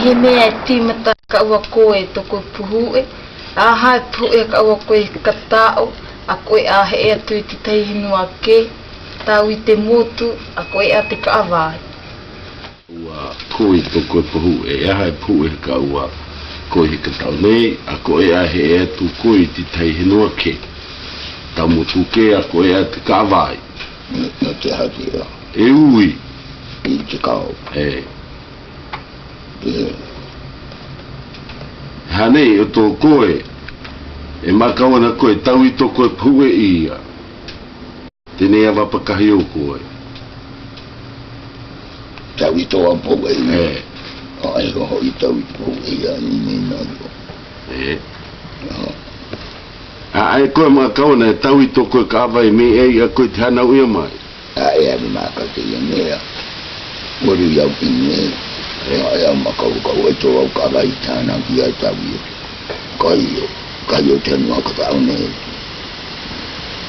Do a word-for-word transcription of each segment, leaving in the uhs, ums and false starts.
He mea e timata ka'u a koe to koe puhu'e, aha e puhu'e ka'u a koe kata'o, a koe a he'e atu i te tahi henua ke, tawi te motu, a koe a te ka'avai. Ua koe to koe puhu'e, aha e puhu'e ka'u a koe he kata'o nei, a koe a he'e atu koe i te tahi henua ke, tawi motu ke, a koe a te ka'avai. Ni, ni te hati a. E ui. I te ka'u. E. E. Hanei o to koe, e makauana koe, tawi to koe puhu'e ia. Tenei a vapa kahio koe. Tawi to a puhu'e ia. E. A, e, ho, i tawi puhu'e ia, i nei na io. E. A. A, e koe makauana e tawi to koe ka'avai mei e a koe te hanau ia mai. A, e, a, mi makau te ia mea. Waru iau i nei. E. A, e, a, makau, kau e to au ka'avai te hanau ia tawi. Kaio, kaio te hanau a kata'o nei.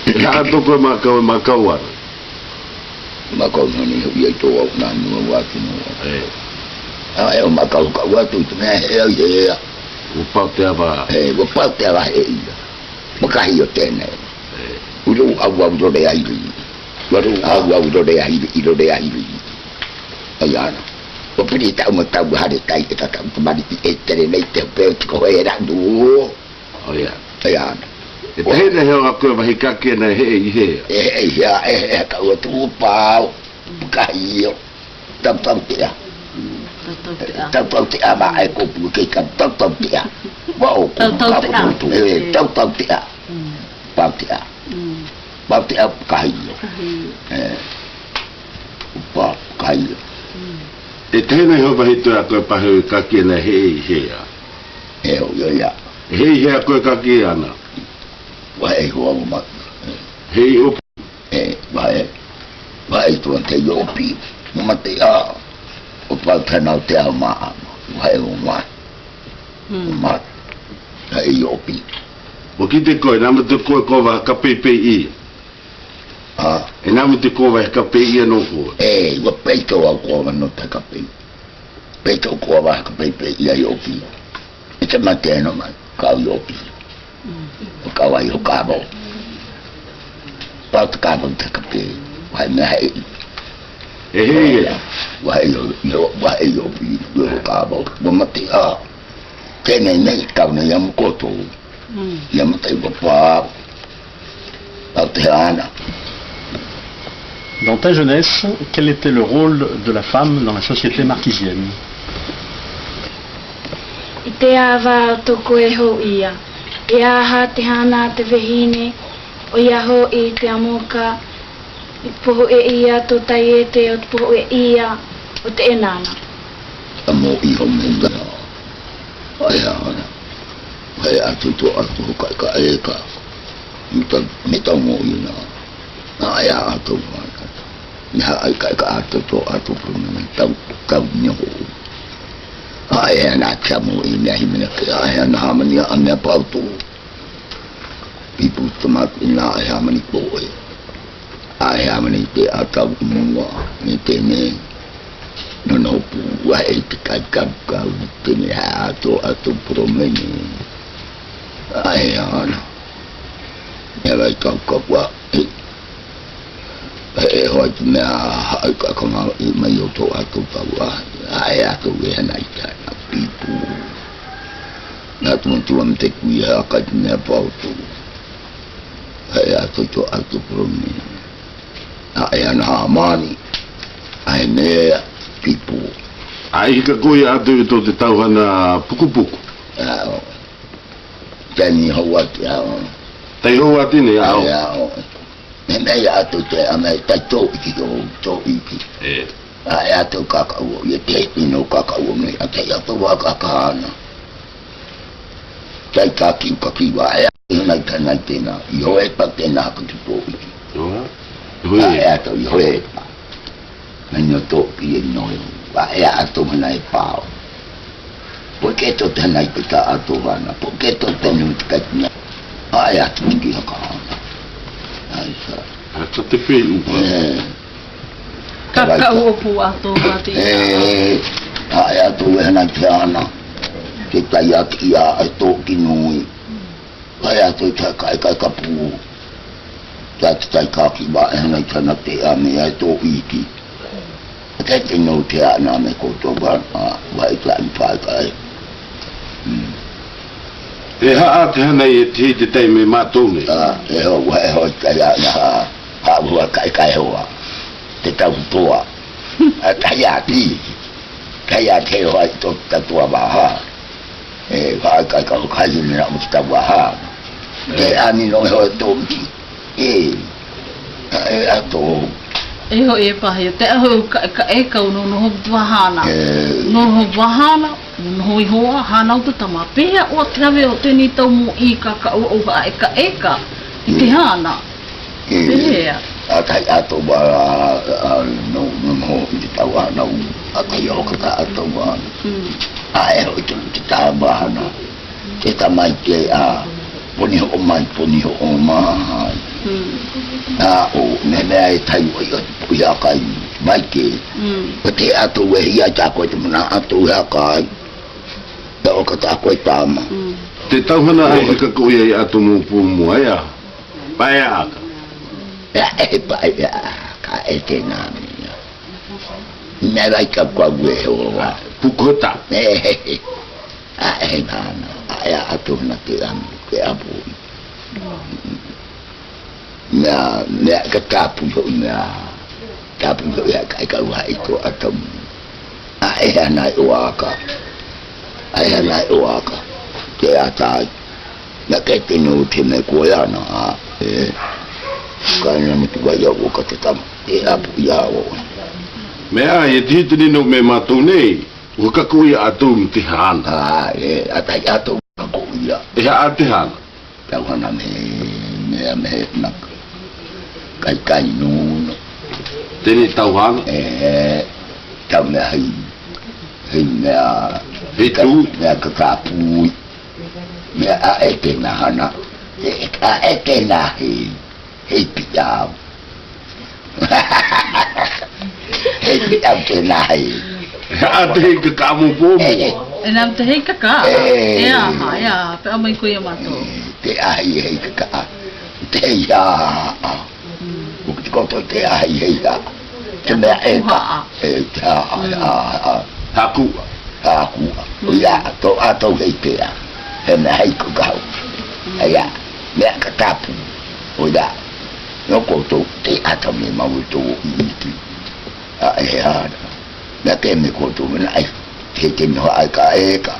E, a to koe makau, makauana. Makau nani ho ia i to au nani wa wati no. E. A, e, o makau ka'u atu i te mea he, he, he. Ua pau te ava. E, ua pau te ava he ia. Makahio tenei. E. Uru au au rore airi. Waru au au rore airi, i rore airi. Ai ana. Ua piri tau ma tau hare tai e tatau te mari i e tere nei te pe te ko he ra du. O ia. Ia. E tahi na he o a koe vahi kaki na he i he. E he i he, e he ka ua tu pau. Ka io. Tau tau te a. Tau tau te a. Tau tau te a ma e ko pu ke ka tau tau te a. Wa o ko tau tau te a. E, tau tau te a. Mm. Pau te a. Mm. Pau te a ka io. Ka io. E. Pau ka io. Mm. E tahi na he o vahi to a koe pahi kaki na he i he a. E o ia ia. He i he a koe kaki ana. Wa e ho ma. He i o. E, wa e. Wa e to te iopi. Ma te a. O pa te na te a ma. Wa e o ma. Hmm. Ma. He i opi. Wa kite koe, namu te koe kova ka peipei ia. A. E namu te kova ka pei ia no koe. E, wa pei to au kova no te ka pei. Pei to kova ka peipei ia iopi. E te mate no mai, kau iopi. Mm. Kau ai o kabo. Pau te kabo te ka pei. Wa mea he i. E he ia. Wa e io, io, wa e iopi, io kabo. Wa mate a. Tenei nei kau na ia mo koto. Mm. Ia mate wa pau. Pau te hana. Dans ta jeunesse, quel était le rôle de la femme dans la société marquisienne ? I te ava o to koe hōia, e aha te hana te vahine, oia hōi te amoka, i pohu'e ia to taiete o te pohu'e ia o te enana. A mo i ho menda. Ai hana. Ai atu to atu ka ka e ka. Mita, mita mo ina. Ai atu ma ka. Ni ha ai ka ka atu to atu pun tau, tau nyo. Ai na ka mo ina hi mena ke ai na ha mani a mea pau tu. Pipu tamat ina ai ha mani ko e. Ai ha mani te atau mua ni te me. Nono pu ai te kai kau kau te me ha ato ato promene. Ai ana. E vai kau kau wa e. E hoi te me ha ai ka ka ma i mai o to ato pau ai ato e na i ta na pipu. Na tu tu am te kui ha ka te me pau tu. Ai ato to ato promene. A e ana ha mani. Ai mea pipu. Ai hika koe atu i to te tauhana pukupuku. Ao. Tani hau atu ao. Tai hau atu ni ao. Ai ao. Me mea atu te a mea tai to iki o to iki. E. A e atu kakau o ia te ino kakau o mea tai atu wa kakana. Tai kaki kaki wa e. Nai ta nai tena, i ho e pa tena ka tu po iki. Ioa. Ioa. A e ato i ho e pa. Nai no to pi e no. A e ato mana e pao. Por que to te nai pita ato vana? Por que to te no te kai na? A e ato ki ha ka. Ai sa. A to te pe u pa. E. Kakau o pu ato mati. E, Ae ato we hana i te hana. Te tai ati ia e to kinui. Ae ato i te kae kae kapu. Te ati tai kaki ba e hana i te hana te ami ae to iki. Te tino te ana me ko to ba a wa i te ani pa kae. Hmm. E ha a te hana i e te hei te taimi matou nei. A, e ho, wa e ho i te ana ha. Ha, wa kae kae hoa. Te tau toa. A, tai ati. Tai ati hoa i to, ta toa ba ha. E, wa kae kae hoa kai ni na mo ta ba ha. Te ani no ho to mti. E. E, ato. E ho e pa he. Te a ho ka, kae kae o no no ho vahana. E. No ho vahana. No ho i hoa, hana o te tama. Pea o te ave o te ni tau mo i ka ka o o ha e kae kae. I te hana. E, pea. A tai ato ba, a, no, no, no, i te tau hana o. A tai o ka ka ato ba. Mm. A e ho i te, te tau ba hana. Te tama i te a. Poni ho mai, poni ho mai. Mm. A o, ne me ai tai o i o, i a kai, mai ke. Mm. Ko te ato we i a ta ko te mana ato i a kai. Ta o ka ta ko i tama. Mm. Te tau hana ai ka ko i a i ato mo po mo ai a. Ba e a ka. E a e ba e a ka e te na mi. Ne rai ka kwa we ho wa. Pukota. E, e, e. A e hana, a e ato hana te ami, te apo. Mea, mea ka tapu ho mea. Tapu ho ia ka e ka wa i ko ato. A e hana i o aka. A e hana i o aka. Te atai. Na ke te no te me ko ia na, a, e. Ka na me tu wa ia o ka te tama. Te apo ia o. Mea, e te hiti ni no me matou nei. Ua ka ko ia ato mo te hana. A, e, a tai ato ka ko ia. E ha a te hana. Tau hana me, me, me, na. Kai kai no, no. Te ni tau hana. E, tau me hai. Hai me a. Hai tu. Me a ka ka pui. Me a e te na hana. E, a e te na hai. Hei piau. Hei piau te na hei. A te hei kaka mo po mo. E, e. E na te hei kaka. E. E aha, e aha, pe a mai ko ia matou. E, te ahi hei kaka. Te hei a. Mm. Ukti ko to te ahi hei a. Te mea e ka. E, te a, a, a, a. Haku. Haku. Mm. Ia, to, a to hei te a. He mea hei ko kau. Mm. Ia, mea ka tapu. O ia. No ko to te ata me mau to iti. A e ha. Na ke me ko to me na ai. Te te no ai ka e ka.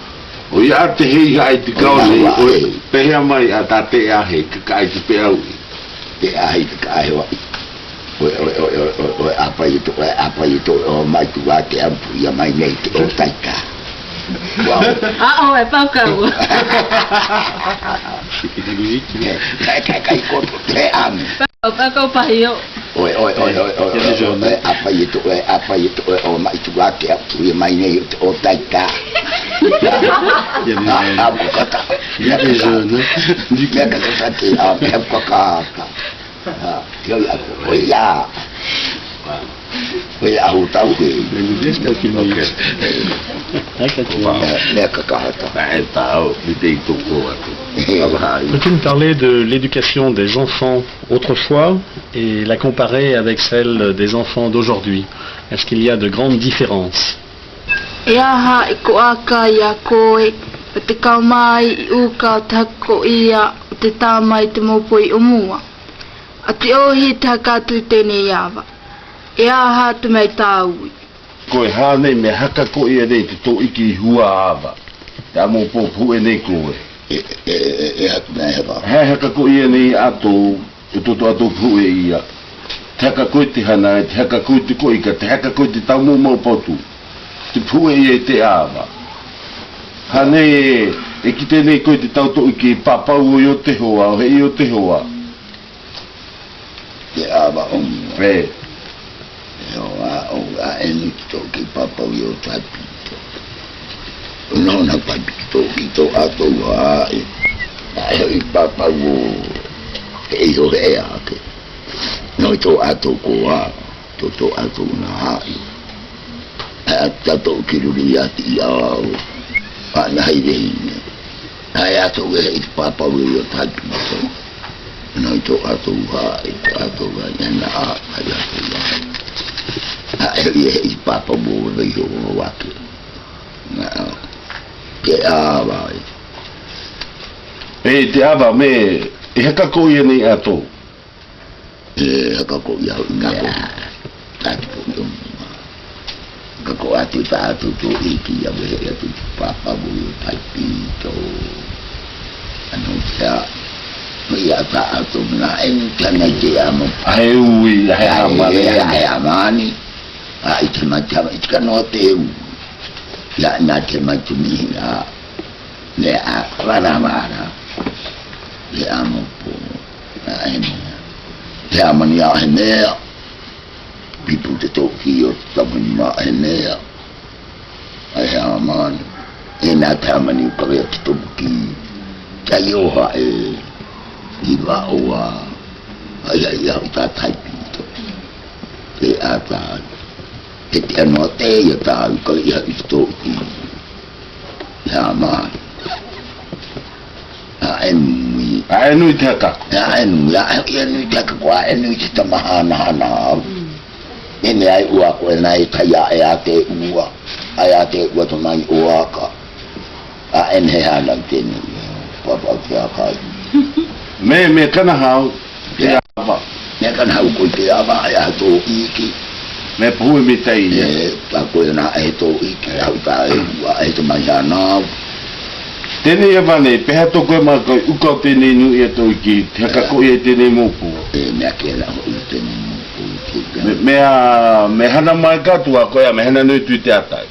O ia te hei ha ai te kau nei. Pe hea mai a ta te a hei ka ai te pe au. Te a hei ka ai wa. Oe, oe, oe, oe, oe, oe, apa itu, oe, apa itu, o mai tu wa te ampu ia mai nei te o taika. Wow. A o e pau kau. Kai, kai, kai, ko te am. Pau, pau kau pa hio. Oe, oe, oe, oe, oe, oe, oe, apa itu, oe, apa itu, oe, o mai tu wa te ampu ia mai nei te o taika. Aku kata. Dia kata. Dia kata te am, aku kata. Peux-tu me parler de l'éducation des enfants autrefois et la comparer avec celle des enfants d'aujourd'hui ? Est-ce qu'il y a de grandes différences ? E aha i ko aka ia koe, o te kau mai i uka o te haka ko ia o te tama i te mopoi o mua. A te ohi te haka atu i tenei ava. E aha te mea i taui. Koe hanei me haka ko ia nei te toiki i hua ava. Te amo popo e nei koe. E, e, e, e haka mea haka. He haka ko ia nei ato, o toto ato pu e ia. Te haka koe te hana, te haka koe te koika, te haka koe te tau mo mau potu. Te pu e ia i te ava. Hanei e, e kite nei koe te tau toiki papau o io te hoa, o he io te hoa. Te ava o mua. E. E o a o a e ni ki to ki papau i o tai pito. No na pai pito ki to ato a e. A e i papau o. E i o e a ke. No i to ato ko a. To to ato na a e. A A tato ki luli ati ia au. A na hai vehine. Hai ato vehe i te papa vei o tai pito. Na i to ato ha, i to ato ha, ia na a, hai ato ha. A e vehe i te papa vei o vake. Na a. Te ava e. E te ava me, e haka ko ia nei ato. E haka ko ia nei ato. Tatu ko ia. Ka ko atu ta atu to iki ia vehe atu papa vei o tai pito. Ano tia. Ia ta atu na en kana te amo. Ahe ui, ahe ama, ahe ama ni. A i te mai tama i te kanoa te u. Ia na te mai tumi ia. Ne a kara mara. Ia amo po. Ia ene. Ia mani ia ene. Pipu te toki o tamani ma ene. Ia mani. Ena tamani ka vea te toki. Taio ha e. Iva oa. Ia ia ta tai pito. Te ata. Te te ano te ia ta u ka ia i te toki. Ia ma. A enu i. A enu i te haka. A enu i, a enu i te haka ko a enu i te tama hana hana. Ene ai ua ko ena i tai a e a te ua. Ai a te ua to mai ua ka. A ene he hana i te enu. Papa te haka. Me, me kana hau. Te ava. Me kana hau ko te ava, ia to iki. Me pohu e mi tai ia. E, ta ko na e to iki, au ta e, ua e to mai ia na. Teni ava nei, pe ha to ko ma ko, uka teni nu ia to iki, te haka ko ia teni mopu. E, me ake la ko teni mopu, te. Me, me a, me hana mai ka tu a ko ia, me hana nu tu te atai.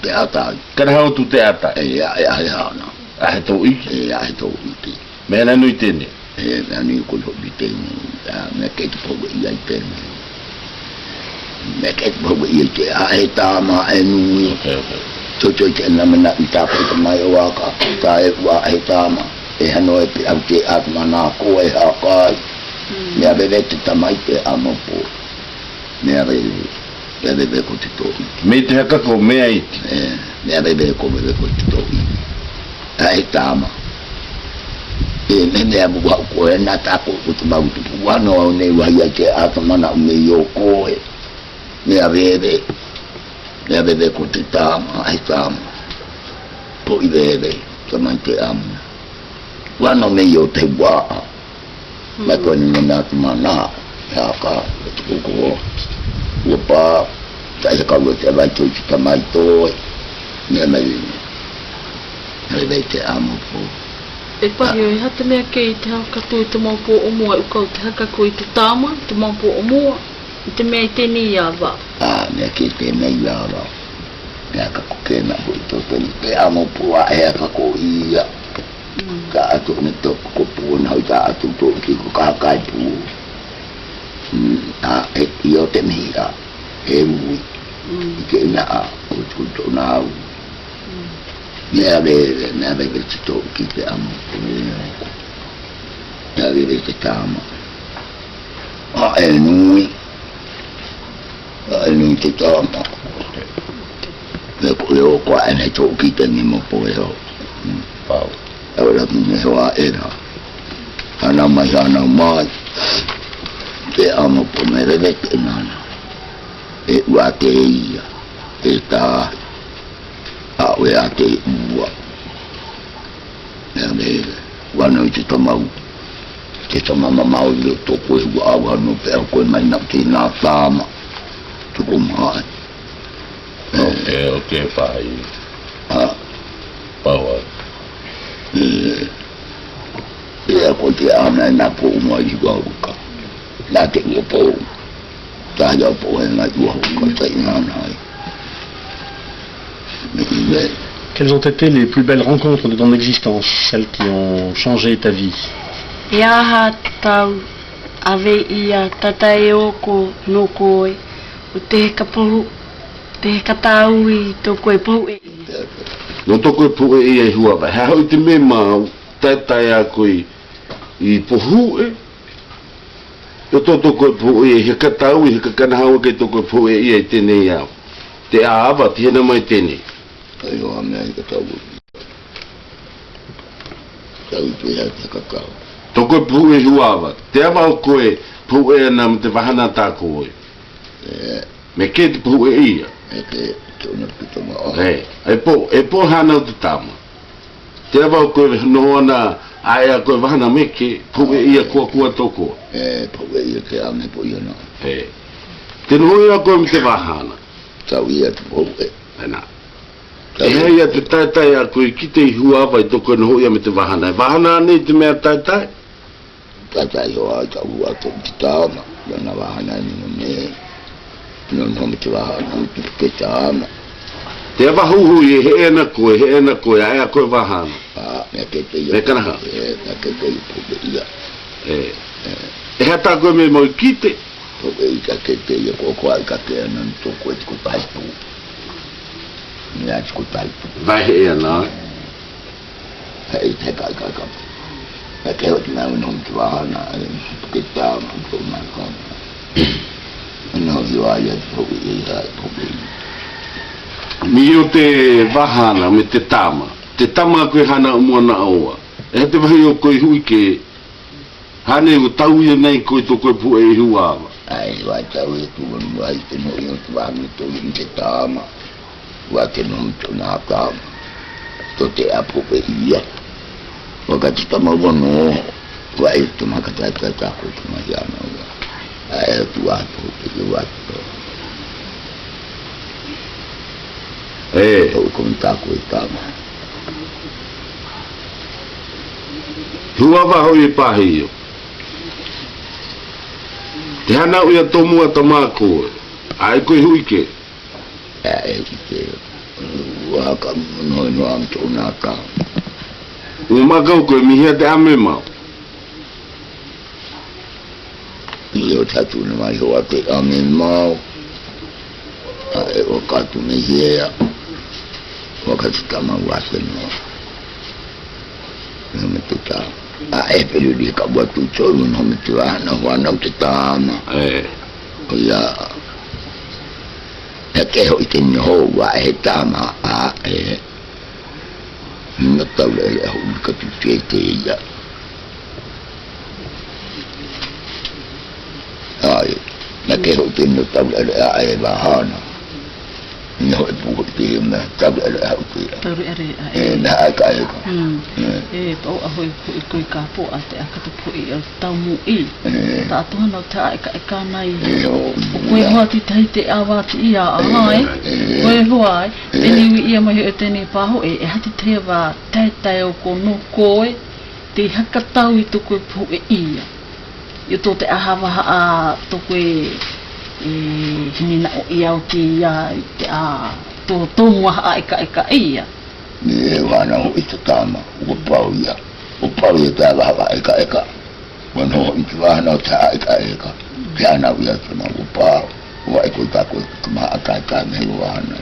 Te atai. Kana hau tu te atai. E, ia, ia, ia, na. A he to iki. E, ia, he to iki. Me hana nu i teni. E, me hana nu i ko lo bi teni. A, me ke te pohu ia i teni. Me ke te pohu ia i te a he tama e nu i. Ok, ok. To to i te na me na i ta ko te mai o aka. Ta e ua he tama. E hano e pe au te a te mana ko e hakai. Me a veve te tama i te amo po. Me a veve. Me a veve ko te toki. Me i te haka ko me ai. E, me a veve ko veve ko te toki. A e tama. E, me me a mua ko e na ta ko ko te mau te pua no ne ua ia te a te mana me i o ko e. Me a veve. Me a veve ko te tama, a e tama. Ko i veve, tama i te amo. Ua no me i o te ua. Ma ko ni na te mana, ia ka, ko ko. Ua pa, ta ia ka ua te vai to i te tama i to. Ia mai. Ia mai te amo po. E pa hio, e ha te mea ke i te haka tu i te mau po o mua uka o te haka ko i te tama, te mau po o mua. I te mea i teni ava. A, mea ke teni ava. Mea ka ko ke na ko i to teni. Te amo po a e haka ko ia. Ka atu ne to ko pu na i ta atu to ki ko ka kai pu. A e i o te mea. E ui. I ke na a ko to na u. Mea veve, mea veve te to ki te amo. Mea veve te tama. A e nui. A e nui te tama. Me ko e o ko a e ne to ki te ni mo po e o. Pau. E o la me ho a era. Hana mai, hana mai. Te amo po me veve te nana. E ua te ia. E ta. A ue a te ua. Ia me, ua no i te tamau. Te tama mamau i o to ko e ua au hano pe au ko e mai na te na tama. Tuku mai. Ok, ok, pa i. A. Pau a. E. Ia ko te ana na po uma i ua uka. Na te ua po. Ta ia po e na ua uka ta i na na. Quelles ont été les plus belles rencontres de ton existence, celles qui ont changé ta vie ? E aha tau a vei ia tata e o ko no koe, o te heka pohu, te heka tau i to koe pohu e. No to koe pohu e ia i hua vai. Ha hoi te me mau, tata e a koe i pohu e. O to to koe pohu e, heka tau i, heka kana hau ke to koe pohu e ia i tenei au. Te ava, ti hena mai tene. Ai, o ame ai ka tau. Tau i te ha te kakao. Toko e puhu e huava. Te ava o koe puhu e ana mo te vahana ta koe. E. Meke te puhu e ia. Meke, tona pito ma. E, e po, e po hana o te tama. Te ava o koe noho ana, a e a koe vahana meke, puhu e ia kuakua toko. E, puhu e ia te ame po ia na. E. Te noho ia koe mo te vahana. Tau ia te puhu e. Ena. Tau ia. E hea ia te taetae a koe ki te huava i toko e noho ia mo te vahana. Vahana nei te mea taetae. Taetae o ai tau atu ki tama, ia na vahana ni mo ne. Noho mo te vahana, mo te tama. Te ava huhu e hea na koe, hea na koe, a e a koe vahana. A, mea kete ia. Mea kanaha. E, mea kete ia, puhu e ia. E. E. E hea ta koe me mo kite. Puhu e ia kete ia, ko ko ai ka ke ana ni toko e te ko taipu. Ni a te ko taipu. Vai hea na. Hei, te ka, ka, ka. Hei, ke hoti na, no, te vahana, e, ke ta, mo, mo, na, ka. No, io, ai, ai, po, e, ai, po, e. Mi o te vahana, me te tama. Te tama ko e hana umu ana oa. E te vahi o koe hui ke. Hane o tau ia nei koe toko e puhu e huava. Ai, wa tau e tu, wa, wa, i te no, io, tu, wa, mi to, i te tama. Wa te no, mi to na tama. To te a puhu e ia. Wa ka te tama wa no. Wa e te ma ka ta, ta, ta, ko te ma ia na wa. Ai, tu, wa, tu, tu, wa, tu. E. O ko ta ko e tama. Huava hoi e pahi io. Te hana uia tomu'a tama koe. Ai koe hui ke. Ai ke. Wa ka no no am to na ka. Uma kau koe mi hea te ame mau. Io tatu na mai hoa te ame mau. A e o ka tu me hea. Wa ka tu tama wa se no. No me te ta. A e pelu di ka bua tu to no me te wa na wa na te tama. E. Ia. E ke hoi te no wa e tama a e. No tau le le hoi ka tu te te ia. Ai, na ke hoi te no tau le le a e vahana. No e pu hoi te na tau le le hoi te. Tau le le a e. E, na a ka e ka. Mm. E. E, pau a hoi, hoi koe ka po a te a ka tu po i a tau mo i. E. Ta to hana ta e ka e ka nai. E, o, o koe ia. Hoa ti tahi te a wa ti ia a e. E. Koe hoa e. E. Teni wi ia mai e teni pa ho e, e hati te wa taetae o ko no koe. Te haka tau i toko e puhu e ia. Io to te a hava ha a toko e, e, hini na o ia o ki ia, te a to, to mua ha a eka eka ia. Ni e vana ho i te tama, ua pau ia. Ua pau ia te a hava eka eka. Vana ho i te vana o te a eka eka. Te ana via te ma ua pau. Ua e ko i ta ko i te ma a ka eka me ua vana.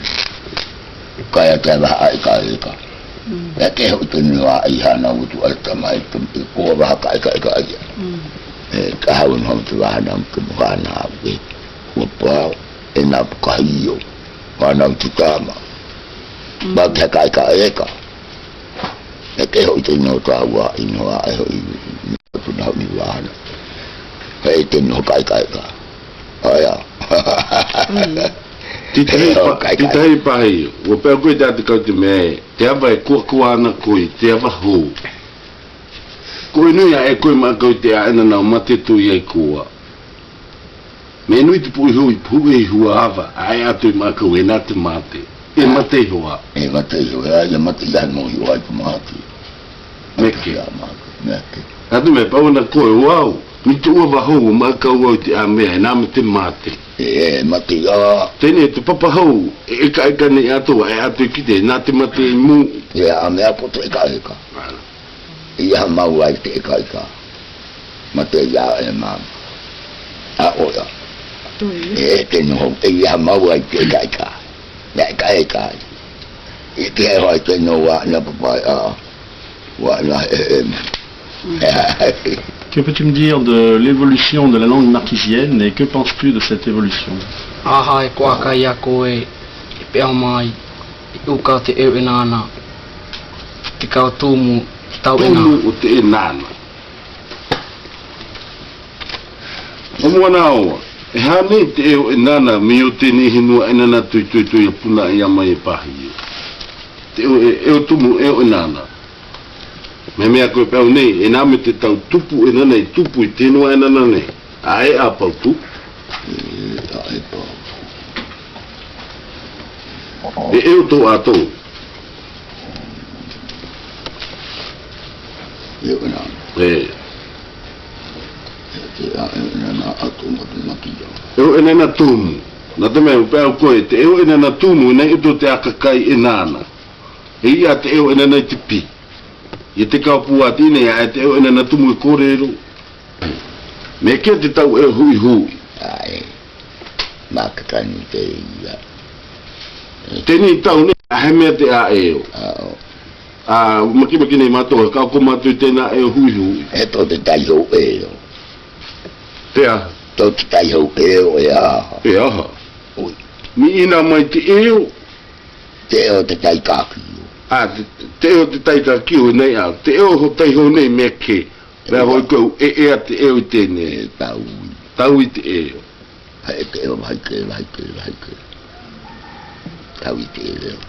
Kaia te a hava eka eka. Mm. E ke hoi te ni wa i hana utu a tama i te ko wa ka eka eka ia. Mm. E ka hau no te wa hana utu mo hana we. Wa pa e na ka hio. Hana utu tama. Mm. Ba ke ka eka eka. E ke hoi te no ta wa i no a e hoi. Tu na ni wa hana. Hei te no ka eka eka. Aya. Mm. Ti tahi pa, ti tahi pahi, ua pea koe te ati kau te mea, te ava e kuakua ana koe, te ava hou. Koe nui a e koe ma kau te a ena nau mate tu ia i kua. Me nui te pui hou i pu e hua ava, a e atu i ma kau e na te mate. E mate i hoa. E mate i hoa, e mate i ano i hoa i te mate. Meke. Ia mate, meke. Atu me pau na koe wau, mi te ua va hou, ma kau wau te a mea, e na me te mate. E, e, mate ia. Tene te papa hou, e, eka eka nei atu, e atu ki te, na te mate i mu. E, a mea poto eka eka. Ia mau ai te eka eka. Mate ia e ma. A oia. E, te no, e, ia mau ai te eka eka. Ia eka eka. E, te hoa te no wa, na papa a. Voilà. Que peux-tu me dire de l'évolution de la langue marquisienne et que penses-tu de cette évolution ? Aha e ko a ka ia koe, e E au mai, i uka te eu ʻenana, te kau tumu, tau ʻenana. Tumu o te ʻenana. O moa na o, e hane te eu ʻenana, mei o te nei henua ʻenana toitoito ia puna ia mai e pahi. Te eu, e, eu tumu, eu ʻenana. Mea mea ko e pau nei, e na me te tau tupu ʻenana i tupu i te henua ʻenana nei. A e a pau tu. E, a e pau. E, eu to a to. Eu ʻenana. E. E, a, eu ʻenana a to ma te maki ia. Eu ʻenana tumu. Na te mea, pau ko e, te eu ʻenana tumu, nei uto te a kakai ʻenana. E ia te eu ʻenana i te pi. Ia te kau puati nei, a e te eu ʻenana tumu e korero. Mea ke te tau eu huihui. Ai. Makakani te ia. Te nei tau nei, a he mea te a eu. Ao. A, makimaki nei matou, ka ko matou i te na eu huihui. E to te tai hou eu. Te a. To te tai hou eu, e a. E a. Ui. Mi ina mai te eu. Te eu te tai kaki. A, te, te eu te tai kaki o nei a. Te eu ho tai hou nei mea ke. Mea hoi ko e, e a te eu i te nei. E tau. Tau i te eu. Hai ke, hai ke, hai ke, hai ke. Tau i te eu.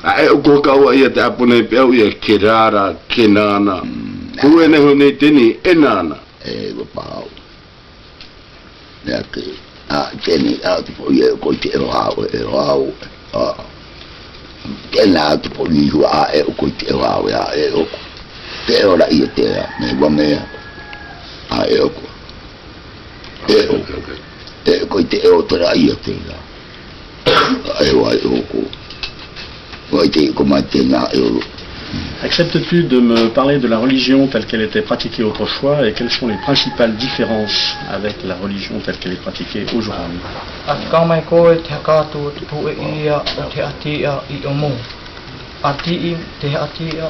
A e o ko ka ua ia te apo nei pau ia ke rara, ke nana. Mm. Ko e nei ho nei te nei, ʻenana. E, ua pau. Ia ke, a, te nei, a, te po ia ko te eu hau, eu hau, a. Te na te po ni hua a e o ko te eu hau, a e o ko. Te eu ra ia te a, me ua me a. A e o ko. E o. E o ko te eu te ra ia te a. A e ua e o ko. Ua te ko ma te na e o. Acceptes-tu de me parler de la religion telle qu'elle était pratiquée autrefois et quelles sont les principales différences avec la religion telle qu'elle est pratiquée aujourd'hui ? Ati ka mai koe te haka atu o te pohe ia o te ati ia i omo. Ati i te ati ia.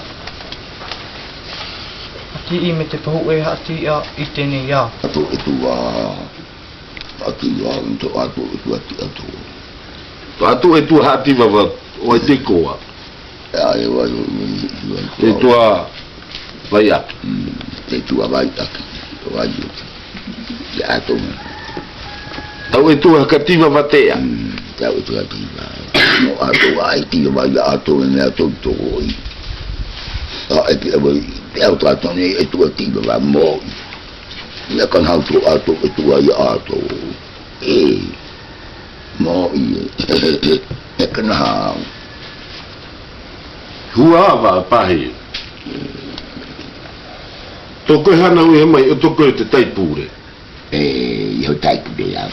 Ati i me te pohe ati ia i te nei ia. Atu e tua. Atu ia, atu, atu e tua, atu, atu. Atu e tua hati vava, o te koa. Ia, e ua, e ua, e ua. Te tua vai aki. Mm, te tua vai aki. Vai aki. Ia atu. Tau e tua ka tiva vatea. Mm, tau e tua tiva. No atu ai tiva ia atu, ne atu to oi. A e pi a vai, pi a atu ne e tua tiva va mo. Ia kan hau to atu e tua ia atu. E. Mo i e. E kana hau. Hua va pahi. Toko hana ui he mai, o toko te taipure. E, i ho taipure ia.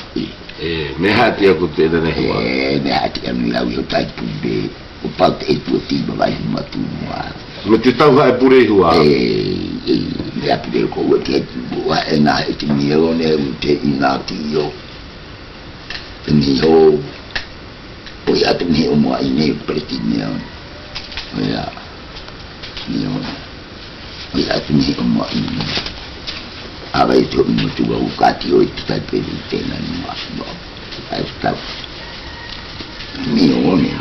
E, me hati aku te nane hua. E, me hati aku ia i ho taipure. O pau te e tua tiva vai matu mua. Me te tau hae pure hua. E, e, me a pure ko ua te, ua e na e te mione, ua te ina te io. Te miho. O ia te miho mo ai ne pere te mione. O ia. Mione. O ia te miho mo ai ne. A vai to mo tu wa ukati o i te tai pere te na ni ma. Ai sta. Mione.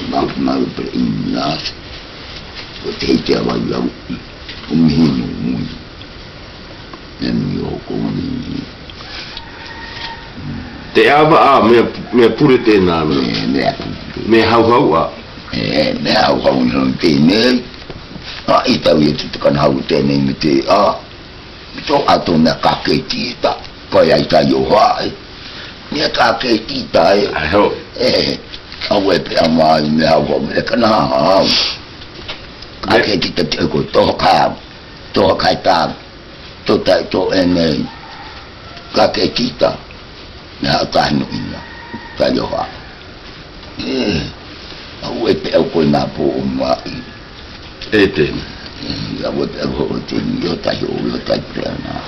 Ma, ma pere ina. O te te wa wa. O miho mo. Ne mio ko ni. Te ava a, mea, mea pure te nana. Mea, mea pure. Mea hauhau a. E, mea hauhau no te nei. A, i tau ia te kana hau te nei me te a. To ato mea kaketita. Ko ia i tai o ha e. Mea kaketita e. Ai ho. E, au e pe a mai mea hauhau mea kana hau. Kaketita te ko to ka. To ka ta. To tai to e nei. Kaketita. Na ka no ina. Ka yo ha. E. Au e pe au ko na po o mai. E te. E, au e pe au ko te ni o tai o o tai pe na.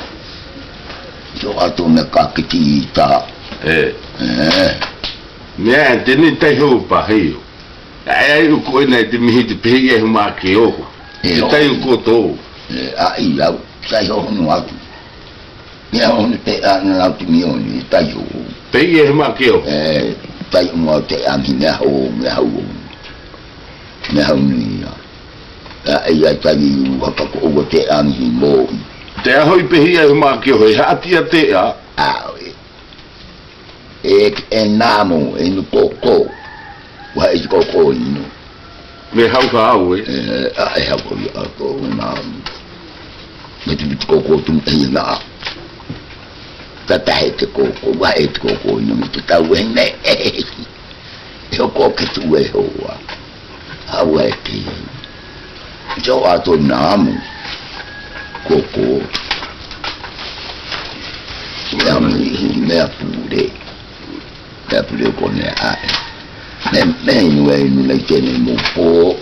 To ato me kaketita. E. E. Me te ni tai ho pa he yo. Ai, ai, uko e nai te mihi te pehi e huma ke oho. E, te tai uko to. E, ai, au, tai ho no atu. Ia, o ne te ana lau te mioni, tai ho. Pehi e huma ke oho. E. Tai uma te amihi, mea hau, mea hau. Mea hau ni ia. A, ia tai u haka ko o te amihi mo. Te aho i pehia e homa ke oho e haati a te a. A, e. E, e namo, e nu koko. Wa e koko inu. Me hau ka au e. E, a, e hau ko ia ko namo. Me te bit koko tu e na. Tata he te koko, wa e te koko inu, me te tau e ne. E hoko ke tu e hoa. Hau e te. Jo ato namo. Koko. Namo i mea pure. Mea pure ko ne a. Me, me inu e inu na i te ne mo po.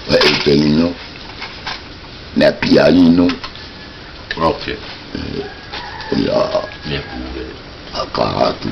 Wa e te inu. Mea pia inu. Ok. E, ia. Mea pure. Aka atu.